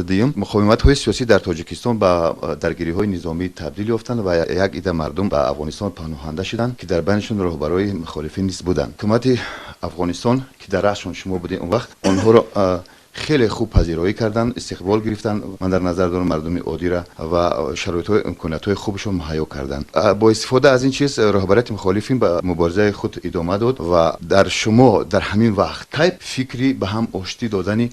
Дуюм, муқовиматҳои сиёсӣ дар Тоҷикистон ба даргириҳои низомӣ табдил ёфтанд ва як ида мардум ба Афғонистон паноҳанда шуданд, ки дар байнашон роҳбарои мухолифин низ буданд. Ҳукумати Афғонистон, ки дар раъсшон шумо будед он вақт, онҳоро хеле хуб пазироӣ карданд, истиқбол гирифтанд. Ман дар назар дорам мардуми оддиро ва шароитҳои, имкониятҳои хубашон муҳайё карданд. Бо истифода аз ин чиз роҳбарияти мухолифин ба муборизаи худ идома дод. Ва дар шумо дар ҳамин вақт кай фикри ба ҳам оштӣ додани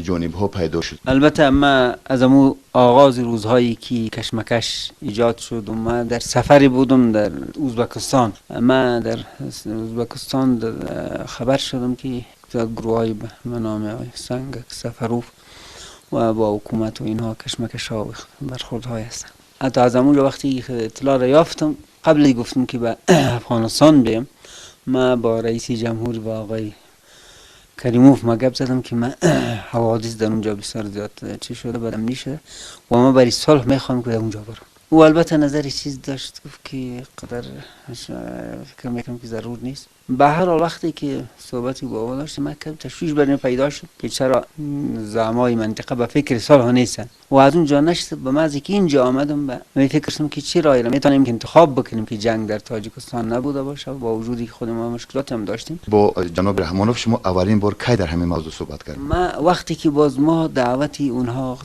ҷонибҳо пайдо шуд? البته ما از امو آغاز روزهایی که کشمکش ایجاد شد و ما در سفری بودم در ازبکستان، ما در ازبکستان خبر شدم که گروه به نام آقای سنگک سفروف و با حکومت و اینها کشمکش ها و برخوردهای هستند. حتی از اونجا وقتی اطلاع را یافتم، قبل گفتم که به افغانستان بیم، ما با رئیس جمهور و آقای کریموف ما گپ زدم که ما حوادث در اونجا بسیار زیاد چی شده، بدامنی شده و ما برای صلح میخوام که در اونجا برم. او البته نظر چیز داشت، گفت که قدر فکر میکنم که ضرور نیست. به هر حال وقتی که صحبتی با او داشتم، من کم تشویش برای پیدا شد که چرا زعمای منطقه به فکر صلح نیستن. و از اونجا نشد به مزه که اینجا آمدم به فکر شدم که چه راهی را میتونیم که انتخاب بکنیم که جنگ در تاجیکستان نبوده باشه، با وجودی که خود ما مشکلات هم داشتیم. با جناب رحمانوف شما اولین بار کی در همین موضوع صحبت کردید؟ ما وقتی که باز ما دعوتی اونها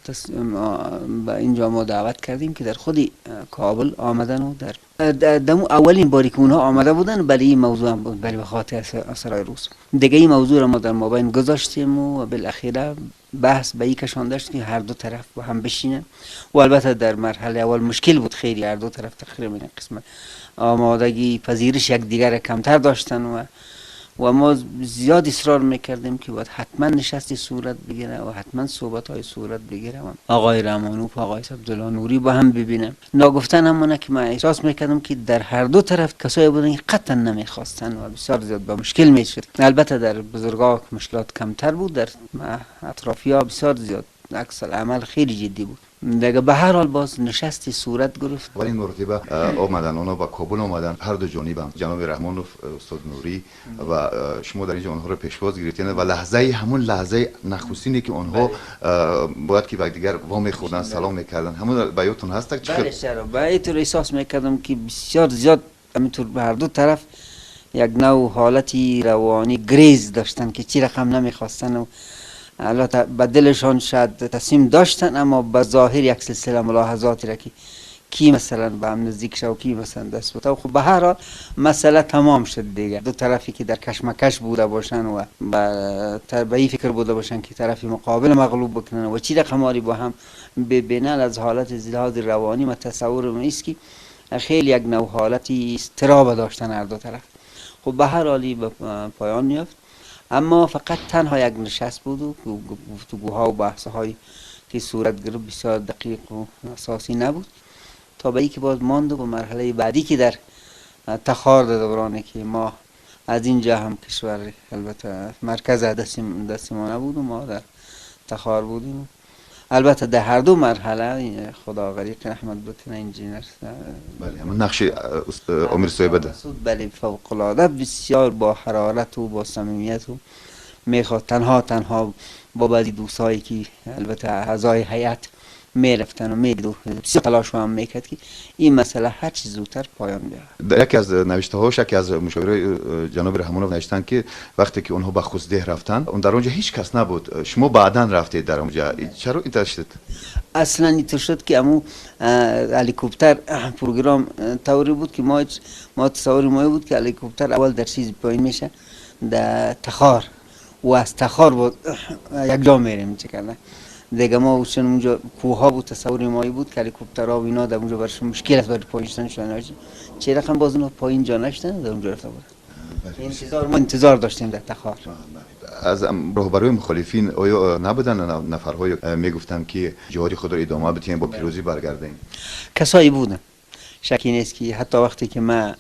به اینجا ما دعوت کردیم که در خود کابل آمدن و در دمو اولین باری که اونها آمده بودن، بله، این موضوع هم بود، بله، به خاطر اسرای روس دیگه این موضوع را ما در مابین گذاشتیم و بالاخره بحث به این کشانده شد که هر دو طرف با هم بشینن. و البته در مرحله اول مشکل بود خیلی، هر دو طرف تقریبا قسمت آمادگی پذیرش یک دیگر کمتر داشتن و ما زیاد اصرار میکردیم که باید حتما نشستی صورت بگیره و حتما صحبت های صورت بگیره و آقای رحمانوف و آقای عبدالله نوری با هم ببینم. ناگفتن همونه که من احساس میکردم که در هر دو طرف کسایی بودن که قطعا نمیخواستن و بسیار زیاد با مشکل میشد. البته در بزرگا مشکلات کمتر بود، در اطرافیا بسیار زیاد عکس العمل خیلی جدی بود دیگه. به هر حال باز نشستی صورت گرفت. اولین مرتبه آمدن اونا با کابل آمدن، هر دو جانب، جناب رحمانوف، استاد نوری، و شما در اینجا آنها رو پیشواز گرفتین و لحظه همون لحظه نخستینی که آنها باید که با دیگر وا می‌خوردن، سلام می‌کردن، همون به یادتون هست؟ چه بله، چرا، به اینطور احساس می‌کردم که بسیار زیاد همینطور به هر دو طرف یک نوع حالتی روانی گریز داشتن که چی رقم نمی‌خواستن و البته به دلشان شاید تصمیم داشتن، اما به ظاهر یک سلسله ملاحظاتی را که کی مثلا به هم نزدیک شد و کی مثلا دست بود. خب، به هر حال مسئله تمام شد دیگه. دو طرفی که در کشمکش بوده باشن و به این فکر بوده باشن که طرف مقابل مغلوب بکنن و چی رقم با هم ببینن، از حالت لحاظ روانی ما تصور ما است که خیلی یک نوع حالتی اضطراب داشتن هر دو طرف. خب، به هر حالی به پایان یافت، اما فقط تنها یک نشست بود و گفتگوها و بحث های که صورت گرفت بسیار دقیق و اساسی نبود تا به که باز ماند و به مرحله بعدی که در تخار، دورانی که ما از اینجا هم کشور البته مرکز دست ما نبود و ما در تخار بودیم. البته در هر دو مرحله خدا غریق رحمت بکنه انجینر بله، همون نقش امیر صاحب ده. بله، فوق العاده بسیار با حرارت و با صمیمیت و میخواد تنها تنها با بعضی دوستایی که البته اعضای هیئت میرفتن و میدید و بسیار تلاش هم میکرد که این مسئله هر چیز زودتر پایان بیاید. یکی از نوشته هاش، یکی از مشاورای جناب رحمانوف نوشتن که وقتی که اونها به خوزده رفتن، اون در اونجا هیچ کس نبود، شما بعدا رفتید در اونجا. چرا اینطور شد؟ اصلا اینطور شد که امو هلیکوپتر پروگرام طوری بود که ما تصور ما بود که هلیکوپتر اول در چیز پایین میشه، در تخار، و از تخار بود یک جا میریم. چه کردن دیگه، ما چون اونجا کوه بود، تصور مایی بود که هلیکوپترها و اینا در اونجا برشون مشکل است برای پایین شدن شدن. چه رقم باز اونها پایین جا نشدن، در اونجا رفته بودن. انتظار ما انتظار داشتیم در تخار. از راهبرای مخالفین آیا نبودن نفرهای میگفتن که جهاد خود را ادامه بدیم، با پیروزی برگردیم؟ کسایی بودن، شکی نیست که حتی وقتی که من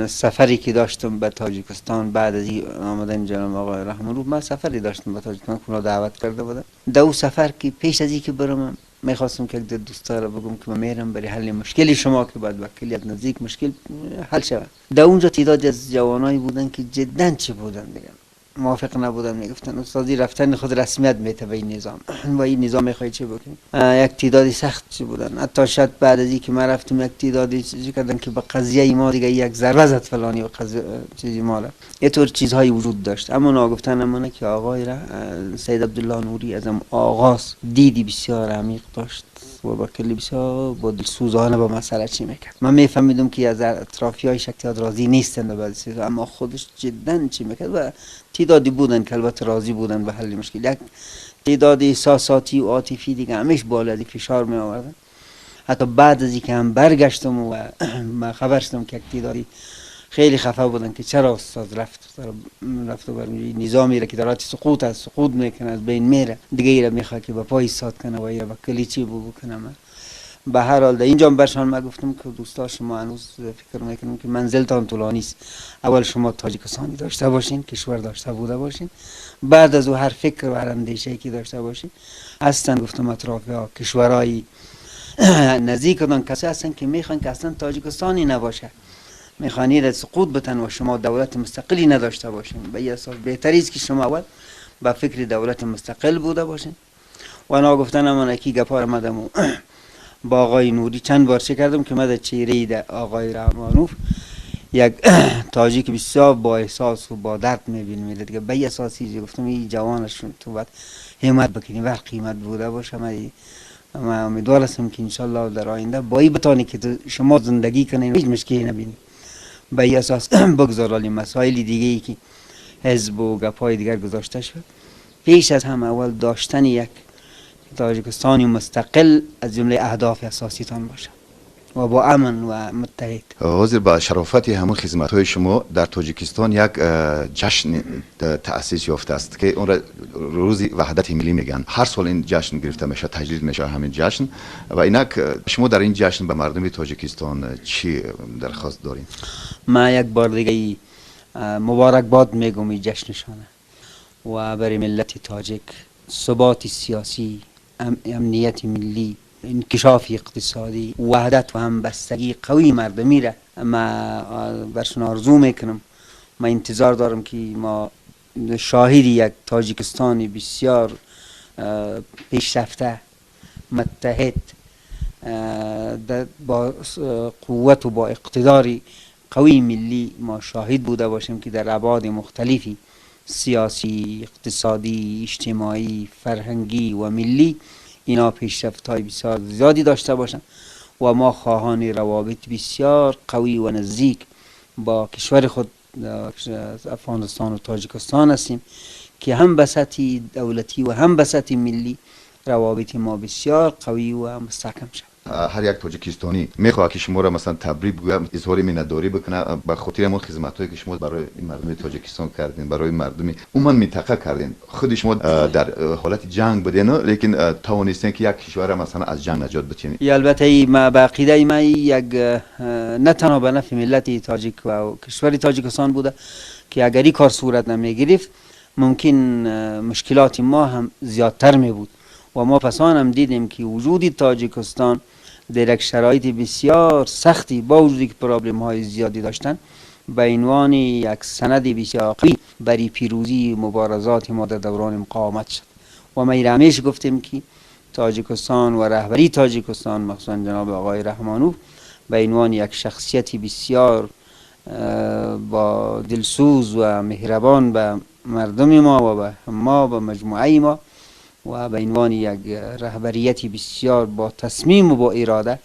سفری که داشتم به تاجیکستان، بعد از این آمدن جناب آقای رحمانوف، من سفری داشتم به تاجیکستان که دعوت کرده بودم. در او سفر که پیش از اینکه برم، میخواستم که یک دوستا را بگم که من میرم برای حل مشکل شما که باید با نزدیک مشکل حل شود. در اونجا تعدادی از جوانایی بودن که جدا چی بودن دیگه. موافق نبودن، میگفتن استادی رفتن خود رسمیت میته به این نظام و این نظام میخوای چه بکنی. یک تعدادی سخت چی بودن، حتی شاید بعد از اینکه من رفتم یک تعدادی چیزی کردن که به قضیه ما دیگه یک ضربه زد فلانی و قضیه چیزی ما را، یه طور چیزهایی وجود داشت. اما ناگفتن نمانه که آقای سید عبدالله نوری از آغاز دیدی بسیار عمیق داشت و با کلی بسیار با دلسوزانه با مسئله چی میکرد. من میفهمیدم که از اطرافیای شکتیات راضی نیستند به بعضی چیزا، اما خودش جدا چی میکرد و تعدادی بودن که البته راضی بودن به حل مشکل. یک تعداد احساساتی و عاطفی دیگه همیش بالا از فشار می آوردن. حتی بعد از اینکه هم برگشتم و من خبر شدم که یک تعدادی خیلی خفه بودن که چرا استاد رفت و برمی نظامی را که در سقوط از سقوط میکنه، از بین میره، دیگه ایره میخواد که با پای ایستاد کنه و ایره با کلی چی بکنه. به هر حال در اینجا برشان ما گفتم که دوستا شما هنوز فکر میکنم که منزلتان طولانی است، اول شما تاجیکستانی داشته باشین، کشور داشته بوده باشین، بعد از او هر فکر و هر اندیشه که داشته باشین. هستن گفتم اطراف ها کشورهای نزدیک کسی هستن که میخوان که اصلا تاجیکستانی نباشه، میخوانی سقوط بتن و شما دولت مستقلی نداشته باشین. به این اساس بهتر است که شما اول با فکر دولت مستقل بوده باشین. و ناگفتن من کی گپار آمدم و با آقای نوری چند بار چه کردم که من در چهره ده آقای رحمانوف یک تاجیک بسیار با احساس و با درد میبینم دیگه. به این اساسی گفتم این جوانشون تو باید همت بکنی، بر قیمت بوده باشه. من امیدوار هستم که انشالله در آینده با این بتانی که شما زندگی کنین هیچ مشکلی نبینید. به این اساس بگذار مسائل دیگه ای که حزب و گپای دیگر گذاشته شد، پیش از هم اول داشتن یک تاجیکستانی مستقل از جمله اهداف اساسی تان باشه و با امن و متحد. حاضر با شرافت همون خدمت های شما در تاجیکستان یک جشن تأسیس یافته است که اون را روز وحدت ملی میگن. هر سال این جشن گرفته میشه، تجلیل میشه همین جشن. و اینک شما در این جشن به مردم تاجیکستان چی درخواست دارین؟ ما یک بار دیگه مبارک باد میگم این جشنشانه و برای ملت تاجیک ثبات سیاسی، امنیت ملی، انکشاف اقتصادی، وحدت و همبستگی قوی مردمی را ما برشون آرزو میکنم. ما انتظار دارم که ما شاهد یک تاجیکستانی بسیار پیشرفته، متحد، با قوت و با اقتدار قوی ملی ما شاهد بوده باشیم که در ابعاد مختلفی سیاسی، اقتصادی، اجتماعی، فرهنگی و ملی اینا پیشرفت‌های بسیار زیادی داشته باشند و ما خواهان روابط بسیار قوی و نزدیک با کشور خود افغانستان و تاجیکستان هستیم که هم به سطح دولتی و هم به سطح ملی روابط ما بسیار قوی و مستحکم شد. هر یک تاجیکستانی میخواد که شما را مثلا تبریک بگه، اظهار منتداری بکنه به خاطر همون خدمت‌هایی که شما برای مردم تاجیکستان کردین، برای مردم عموما منطقه کردین. خود شما در حالت جنگ بودین لیکن توانستین که یک کشور مثلا از جنگ نجات بدین. البته ما به عقیده ما یک نه تنها به نفع ملت تاجیک و کشور تاجیکستان بوده که اگر این کار صورت نمیگرفت ممکن مشکلات ما هم زیادتر می بود و ما پسان هم دیدیم که وجود تاجیکستان در یک شرایط بسیار سختی با وجودی که پرابلم های زیادی داشتن به عنوان یک سند بسیار قوی برای پیروزی مبارزات ما در دوران مقاومت شد. و ما همیشه گفتیم که تاجیکستان و رهبری تاجیکستان مخصوصا جناب آقای رحمانوف به عنوان یک شخصیت بسیار با دلسوز و مهربان به مردم ما و به ما و مجموعه ما و به عنوان یک رهبریت بسیار با تصمیم و با اراده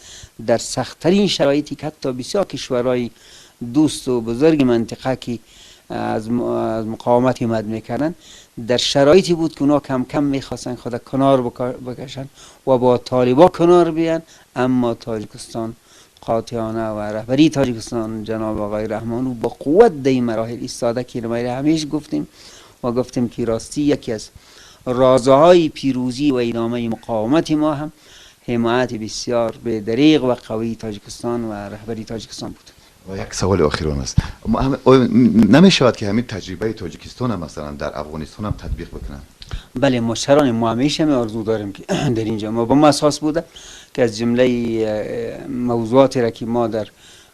در سخت‌ترین شرایطی که حتی بسیار کشورهای دوست و بزرگ منطقه که از مقاومت حمایت میکردن در شرایطی بود که اونا کم کم میخواستن خود کنار بکشن و با طالبا کنار بیان، اما تاجیکستان قاطعانه و رهبری تاجیکستان جناب آقای رحمانو با قوت در این مراحل ایستاده که ما همیشه گفتیم و گفتیم که راستی یکی از رازهای پیروزی و ادامه مقاومت ما هم حمایت بسیار به دریغ و قوی تاجیکستان و رهبری تاجیکستان بود. و یک سوال آخران است، نمی شود که همین تجربه تاجیکستان هم مثلا در افغانستان هم تطبیق بکنن؟ بله، ما چرا ما همیشه آرزو داریم که در اینجا ما با ما اساس بوده که از جمله موضوعاتی را که ما در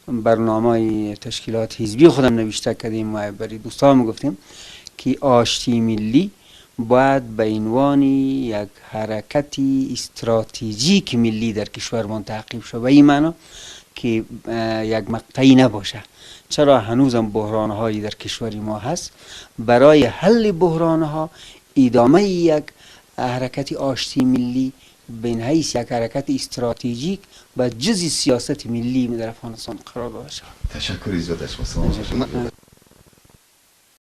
برنامه تشکیلات حزبی خودم نوشته کردیم و برای دوستان گفتیم که آشتی ملی باید به عنوان یک حرکت استراتژیک ملی در کشورمان تعقیب شود، به این معنا که یک مقطعی نباشه. چرا هنوزم بحران هایی در کشور ما هست؟ برای حل بحران ها ادامه یک حرکت آشتی ملی به حیث یک حرکت استراتژیک و جزء سیاست ملی در افغانستان قرار داده شود. تشکر زیاد از شما.